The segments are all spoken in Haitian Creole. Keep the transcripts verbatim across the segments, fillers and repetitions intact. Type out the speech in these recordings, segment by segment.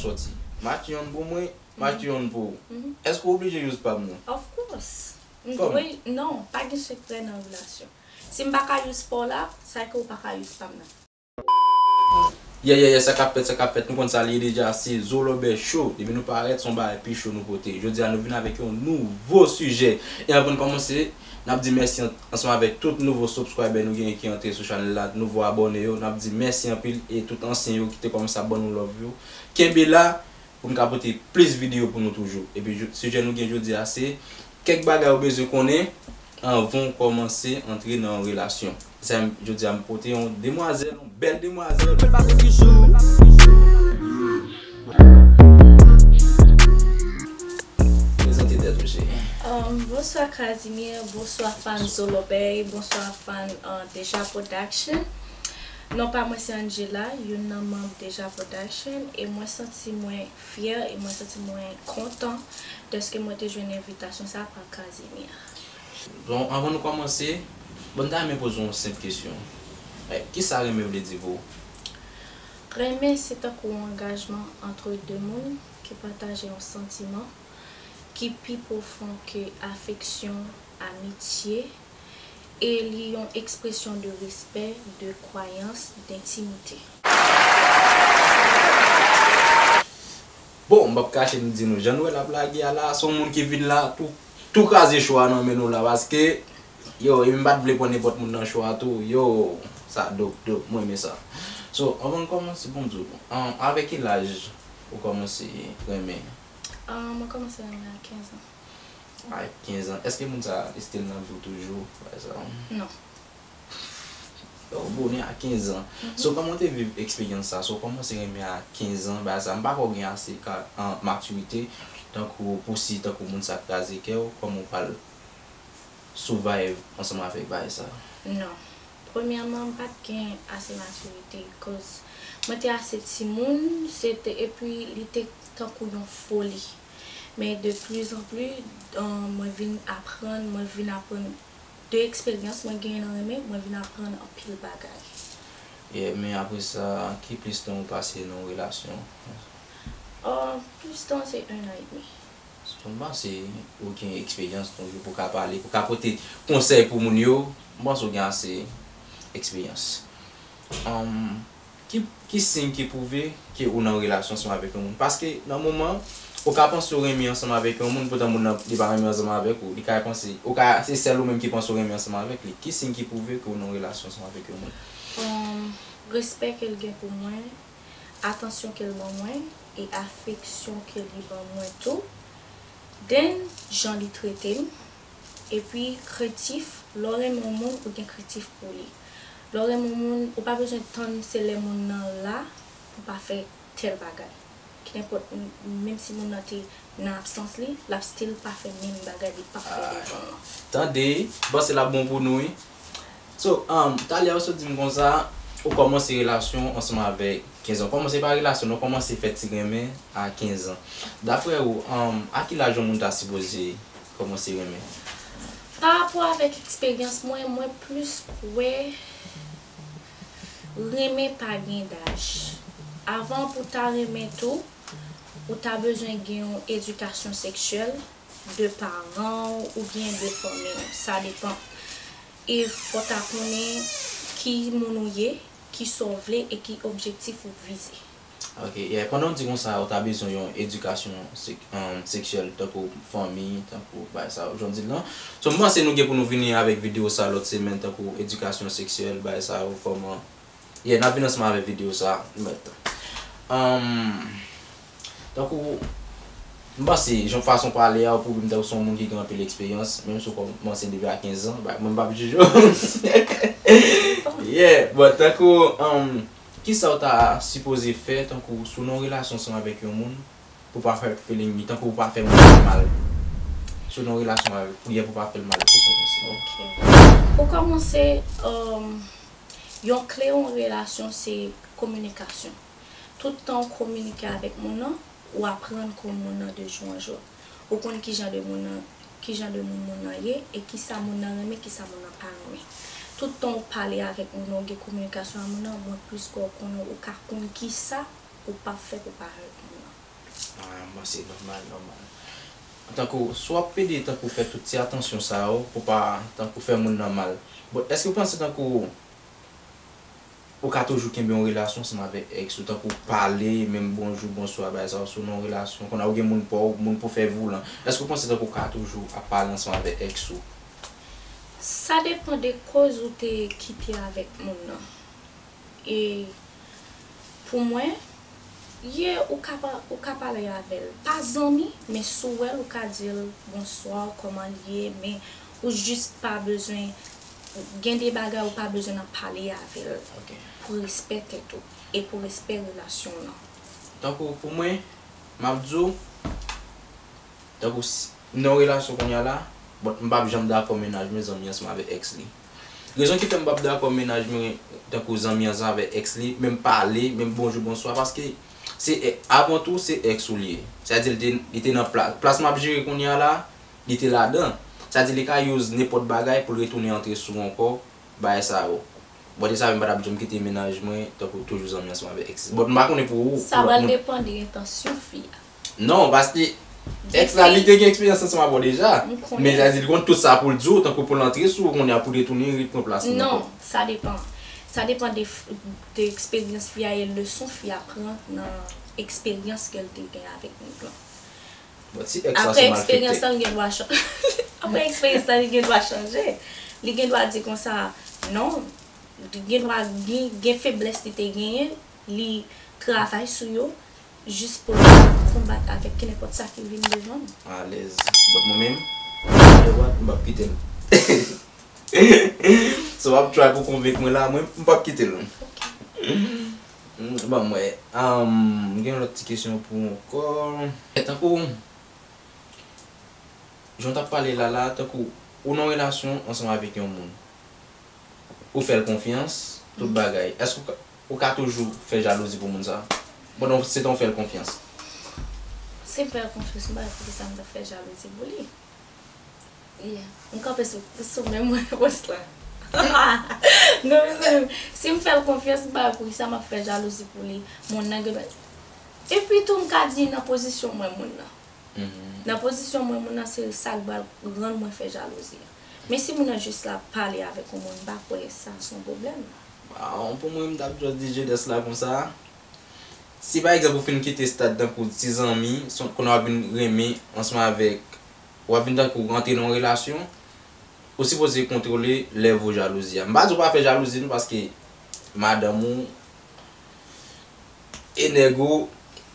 sòti. M achte yonn pou mwen, m achte yonn pou ou. Èske w oblije use pa m nan? Of course. M dwe, non, pa gen sekrè nan relasyon. Si m pa ka use pa w la, sa vle di w pa ka use pa m nan. Yeah, yeah, yeah, sa k ap fèt, sa k ap fèt, nou konn sa l ye deja, se Zo Lòbè Show. Depi nou parèt, se yon bagay pi cho nou pote. Jodi a, nou vin avèk yon nouvo sijè. E anvan n kòmanse, n ap di mèsi an-, ansanm avèk tout nouvo subscriber nou genyen ki antre sou chanèl la, nouvo abòne yo. N ap di mèsi anpil e tout ansyen yo ki te kòmanse ap ban nou love yo. Kenbe la, pou n ka pote plis videyo pou nou toujou. Epi sijè nou gen jodi a se kèk bagay ou bezwen konnen anvan w kòmanse antre nan yon relasyon. Sa jodi a m pote yon demwazèl, yon bèl demwazèl. Prezante tèt ou cheri. Um, bonswa Casimir, bonswa fan Zolobey, bonswa fan uh, Deja Production. Non pa mwen se Angela, youn nan manm Deja Production, e mwen santi mwen fyè e mwen santi mwen kontan dèske mwen te jwenn envitasyon sa pa Casimir. Bon, anvan nou kòmanse, bon, m ta renmen poze w yon senp kesyon. Eh, kisa renmen vle di pou ou? Renmen se tankou yon angajman antre de moun ki pataje yon santiman ki pi pwofon ke afeksyon, amitye, e li yon ekspresyon de respè, de kwayans, dentimite. Bon, m p ap kache m di nou, jan nou wè l ap lage a la, se yon moun ki vin la, tou, tou kraze cho a nan men nou la, paske, yo, e m pa t vle pran nenpòt moun nan cho a tou, yo, sa dop, dop, mwen renmen sa. So, anvan n kòmanse, bon, m di w, an, avèk ki laj ou kòmanse renmen? Ah, mwen kòmanse renmen a kenz an. A kenz an. Èske moun sa a still nan vi w toujou? Bagay sa. Non. Ou bonnen a kenz an. So, kòman w te viv eksperyans sa? So, w kòmanse renmen a kenz an, bagay sa. M pa kwè w gen ase ka, an, matirite, tankou pou si, tankou moun sa kraze kè w, kòman w pral survive ansanm avèk bagay sa? Non. Premyèman, m pa t gen ase matirite, koz mwen te ase timoun, se te, epi li te tankou yon foli. Men de plus en plus, um, mwen vin aprann, mwen vin aprann de eksperyans mwen genyen nan renmen, mwen vin aprann anpil bagay. Yeah, men apre sa, ki plis tan ou pase nan yon relasyon? Oh, plis tan se un an edmi. So, m panse ou gen eksperyans, donk, pou w ka pale, pou w ka pote konsèy pou moun yo, m panse ou gen ase eksperyans. Um, ki, ki siy ki pwouve ke ou nan relasyon ansanm avèk yon moun? Paske nan moman, ou ka panse ou renmen ansanm avèk yon moun, poutan moun nan, li pa renmen ansanm avèk ou. Li ka panse, ou ka, se sèl ou menm ki panse ou renmen ansanm avèk li. Ki siy ki pwouve ke ou nan relasyon ansanm avèk yon moun? Um, respè ke l gen pou mwen, atansyon ke l ban mwen, e afeksyon ke li ban mwen tou. Then, jan li trete m. Epi, krentif, lè w renmen yon moun, ou gen krentif pou li. Lè w renmen yon moun, ou pa bezwen tann se lè moun nan la pou w pa fè tèl bagay. Kenenpòt, m-, menm si moun nan te nan absans li, l ap still pa fè menm bagay li pa fè devan an. Tande, m panse l ap bon pou nou, wi. So, um, talè ou sot di m konsa, ou kòmanse relasyon ansanm avèk kenz an. Kòmanse pa relasyon, non, kòmanse fè ti renmen a kenz an. Daprè ou, um, a ki laj yon moun ta sipoze kòmanse renmen? Pa rapò avèk eksperyans mwen, mwen plis kwè renmen pa gen daj. Avan pou ta renmen tou, ou ta bezwen gen yon edikasyon seksyèl de paran w oubyen de fanmi w, sa depan. E fò w ta konnen ki moun ou ye, ki sa w vle e ki objektif ou vize. Ok, yeah, pandan w di konsa, ou ta bezwen yon edikasyon sek-, um, seksyèl, tankou fanmi, tankou bagay sa yo, jan w di l lan. So, m panse nou gen pou nou vini avèk videyo sa lòt semèn, tankou edikasyon seksyèl, bagay sa yo, kòman. Yeah, n ap vin ansanm avèk videyo sa, mèt. Um, tankou, m panse, jan fason pale a, ou pwouve m tankou se yon moun ki gen anpil eksperyans, menm si w kòmanse depi a kenz an, bagay, mwen m p ap jije w. Yeah, but tankou, um, kisa w ta sipoze fè, tankou, si w nan yon relasyon ansanm avèk yon moun, pou w pa hurt feeling li, tankou w pa fè moun sa mal. Si w nan yon relasyon avèk, pou, yeah, pou w pa fè l mal, kisa w panse? Ok. Pou kòmanse, um, yon kle yon relasyon se kominikasyon. Tout tan w kominike avèk moun nan, ou aprann konn moun nan de jou an jou. Ou konn ki jan de moun nan, ki jan de moun moun nan ye, e kisa moun nan renmen, kisa moun nan pa renmen. Tout tan w pale avèk moun nan, ou gen kominikasyon ak moun nan, mwen plis kwè w konnen, ou ka konn kisa Ou p ap fè pou pa hurt moun nan. Ah, bon, se nòmal, nòmal. Tankou, si w ap pede tankou fè tout ti atansyon sa yo, pou pa tankou fè moun nan mal. Bon, èske w panse tankou ou ka toujou kenbe yon relasyon ansanm avèk ex ou, tankou pale, menm bonjou, bonswa, bagay sa yo, si w nan yon relasyon, kounye a ou gen moun pa w, moun pou fè voulan. Èske w panse tankou ou ka toujou ap pale ansanm avèk ex ou? Sa depann de koz ou te kite avèk moun nan. E pou mwen, ye ou ka pa, ou ka pale avè l. Pa zanmi, men si w wè l, ou ka di l bonswa, kòman l ye, men ou jis pa bezwen, gen de bagay ou pa bezwen nan pale avè l. Ok. Pou respè tèt ou e pou respè relasyon w lan. Tankou pou mwen, m ap di w, tankou si, m nan yon relasyon kounye a la, but m p ap janm dakò mennaj mwen zanmi ansanm avèk ex li. Rezon ki fè m p ap dakò mennaj mwen tankou zanmi ansanm avèk ex li, menm pale, menm bonjou, bonswa, paske se, avan tou, se ex ou li ye. Sa di li te, li te nan plas, plas m ap jere kounye a la, li te ladan. Sa di li ka use nenpòt bagay pou l retounen antre sou ou ankò, bagay sa yo. But e sa m pa t ap janm kite mennaj mwen tankou toujou zanmi ansanm avèk ex. But m pa konnen pou ou. Sa pral depann de entansyon fi a. Non, paske ex la, li te gen eksperyans ansanm avè w deja. Men sa di li konn tout sa pou l di w, tankou pou l antre sou ou kounye a pou l retounen repran plas li ankò. Non, sa depann. Sa depann de, de eksperyans fi a e leson fi a pran nan eksperyans ke l te gen avèk nèg lan. Bon, ti ex la se malfekte. Apre eksperyans lan, li gen dwa chanje. Apre eksperyans lan, li gen dwa chanje. Li gen dwa di konsa, non. Li gen dwa gen, gen feblès li te genyen, li travay sou yo, jis pou l ka konbat avèk kenenpòt sa ki vin devan l. Alèz. But mwen menm, you know what, m p ap kite l. So w ap try pou konvenk mwen la, mwen, m p ap kite l. Bon, mwen, um, m gen yon lòt ti kesyon pou ou ankò. Tankou, jan w t ap pale la, la, tankou, ou nan relasyon ansanm avèk yon moun. Ou fè l konfyans, tout bagay. Èske ou ka, ou ka toujou fè jalouzi pou moun sa? Pandan se tan ou fè l konfyans. Si m fè l konfyans, m pa wè poukisa m t ap fè jalouzi pou li. Yeah. M kanpe sou, sou menm repons la. Non, mezanmi, si m fè l konfyans, m pa wè poukisa m ap fè jalouzi pou li. Moun nan gen dwa. Epi tou, m ka di nan pozisyon mwen moun nan. Nan pozisyon mwen moun nan, se sa k pral rann mwen fè jalouzi a. Men si moun nan jis la pale avèk yon moun, m pa kwè sa se yon pwoblèm. Bon, pou mwen, m t ap just di jenès la konsa. Si pa egzanp ou fin kite stad tankou ti zanmi, kounye a w ap vin renmen ansanm avèk, w ap vin tankou rantre nan yon relasyon, ou sipoze kontwole lèv ou jalouzi a. M pa di w pa fè jalouzi non, paske madanm ou e nèg ou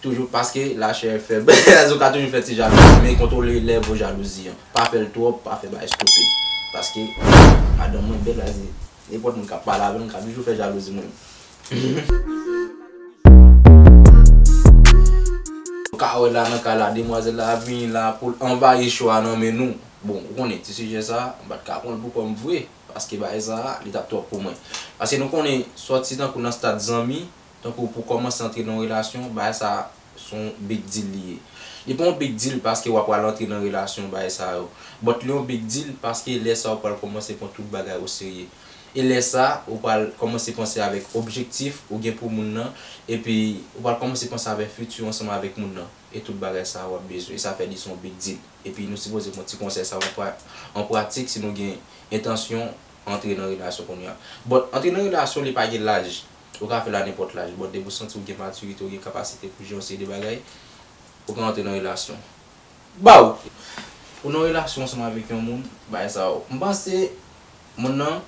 toujou, paske lachè fèb. Ou ka toujou fè ti jalouzi, men kontwole lèv ou jalouzi an. Pa fè l twòp, pa fè bagay stupid. Paske madanm mwen bèl, sa di nenpòt moun k ap pale avè l, m ka toujou fè jalouzi mwen. Ou ka wè la nan ka la, demwazèl la vini la pou l anvayi cho a nan men nou. Bon, ou konnen, ti sijè sa, m pa t ka pran l pou kò m vre, paske bagay sa, li t ap twòp pou mwen. Paske nou konnen, sòti tankou nan stad zanmi, tankou pou kòmanse antre nan yon relasyon, bagay sa, se yon big deal li ye. Li pa yon big deal paske w ap pral antre nan relasyon, bagay sa yo. But li yon big deal paske lè sa ou pral kòmanse pran tout bagay oserye. E lè sa, ou pral kòmanse panse avèk objektif ou gen pou moun nan, epi ou pral kòmanse panse avèk fiti ansanm avèk moun nan. E tout bagay sa w ap bezwen. E sa fè li se yon big deal. Epi nou sipoze pran ti konsèy sa yo an pra-, an pratik si nou gen entansyon antre nan relasyon kounye a. But antre nan relasyon, li pa gen laj. Ou ka fè l a nenpòt laj. But depi w santi w gen matirite, ou gen kapasite pou jere yon seri de bagay, ou ka antre nan relasyon. Baw! Ou nan relasyon ansanm avèk yon moun, bagay sa yo. M panse moun nan,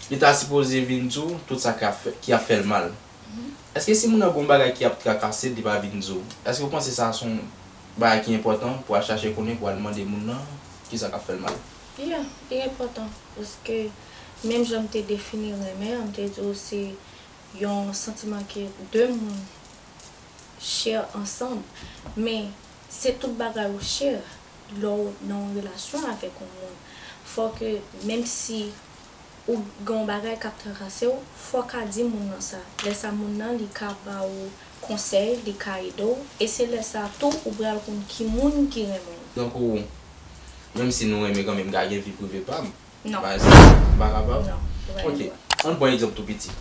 li ta sipoze vin di w tout sa k ap fè, ki ap fè l mal. Èske si moun nan gen yon bagay ki ap trakase l, li pa vin di w, èske w panse sa se yon bagay ki enpòtan pou al chache konnen, pou al mande moun nan kisa k ap fè l mal? Yeah, li enpòtan. Paske menm jan m te defini renmen an, m te di w se yon santiman ke de moun share ansanm. Men se tout bagay ou share lè w nan yon relasyon avèk yon moun. Fò ke menm si ou gen yon bagay k ap trakase w, fò w ka di moun nan sa. Lè sa moun nan li ka ba ou konsèy, li ka ede w. E se lè sa tou ou pral konn ki moun ki renmen w. Donk ou, menm si nou renmen kanmenm, ka gen vi prive pa m. Non. Bagay sa, m pa kapab. Non, ou pa gen dwa. Ok, ann pran egzanp tou piti.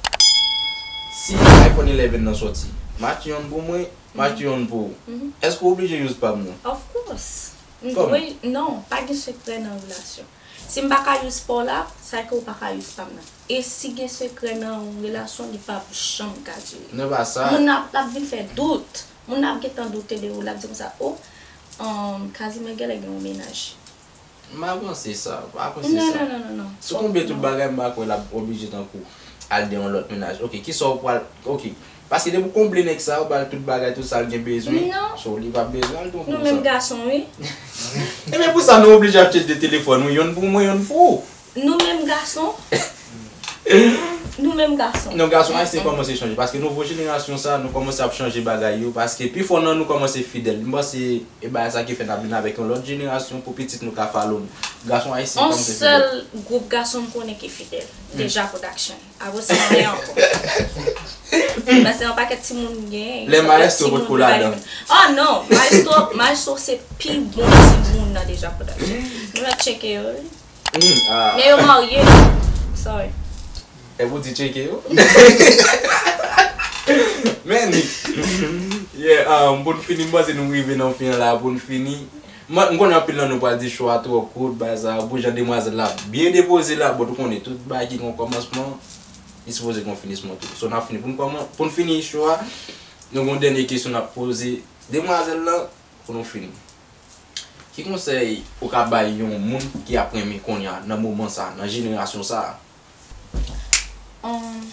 Si iPhone eleven nan sòti, Match yonn pou mwen, match yonn pou ou. Èske w oblije use pa m nan? Of course. M dwe, non, pa gen sekrè nan relasyon. Si m pa ka use pa w la, sa vle di ke w pa ka use pa m nan. E si gen sekrè nan yon relasyon, li p ap janm ka dire. Non, pa sa. Moun nan ap, ap vin fè dout. Moun nan ap gentan doute de ou, l ap di konsa, o, um, Kazimè genlè gen yon mennaj. M pa panse sa, m pa panse sa. Non, non, non, non, non. Si w konble tout bagay, m pa kwè l ap oblije tankou al de yon lòt mennaj. Ok, kisa w pral, ok. Paske depi w konble nèg sa, ou ba l tout bagay, tout sa l gen bezwen. Non. So, li p ap bezwen al de yon Nou pou menm sa. Gason, wi. Ebyen pou sa nou oblije achte de telefòn, wi, yonn pou mwen, yonn pou ou. Nou menm gason. Nou menm gason. Non, gason ayisyen kòmanse chanje. Paske nouvo jenerasyon sa, nou kòmanse ap chanje bagay yo. Paske pifò nan nou kòmanse fidèl. M panse e bagay sa ki fè n ap vin avèk yon lòt jenerasyon pou pitit nou ka follow nou. Gason ayisyen On kòmanse fidèl. Sèl gwoup gason m konnen ki fidèl. Deja Production. Apre sa, anyen ankò. Paske yon pakèt timoun gen. Lè Maestro potko ladan. Oh non, Maestro, Maestro se pi bon timoun nan Deja Production. Nou mèt tcheke yo, wi. Hmm, ah. Men yo marye. Sorry. E pou di tcheke yo. Men, yeah, um, pou n fini, m panse nou rive nan fen an la, pou n fini. Mwen, m konnen anpil nan nou pral di show a twò kout, bagay sa, pou jan demwazèl la byen depoze la, but ou konnen tout bagay ki gen yon kòmansman, li sipoze gen yon finisman tou. So, n ap fini. Pou n kòman-, pou n fini show a, nou gen yon dènye kesyon n ap poze demwazèl la, pou nou fini. Ki konsèy ou ka bay yon moun ki ap renmen kounye a, nan moman sa, nan jenerasyon sa? Um,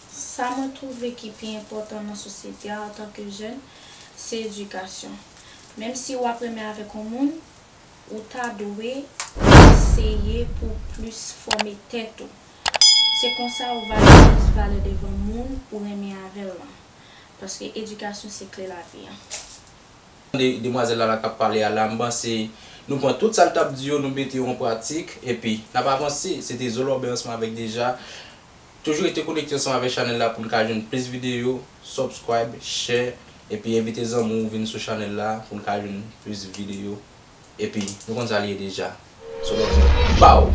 sa mwen twouve ki pi enpòtan nan sosyete a antanke jèn, se edikasyon. Menm si w ap renmen avèk yon moun, ou ta dwe eseye pou plis fòme tèt ou. Se konsa ou va gen plis valè devan moun ou renmen avè l lan. Paske edikasyon se kle lavi an. De, demwazèl la, la k ap pale a la, m panse nou pran tout sa l t ap di yo, nou mete yo an pratik, epi n ap avanse. Se te Zo Lòbè ansanm avèk Deja. Toujou rete konekte ansanm avèk chanèl la pou n ka jwenn plis videyo, subscribe, share, epi envite zanmi w vin sou chanèl la pou n ka jwenn plis videyo. Epi, nou konn sa l ye deja. Zo Lòbè. Bow!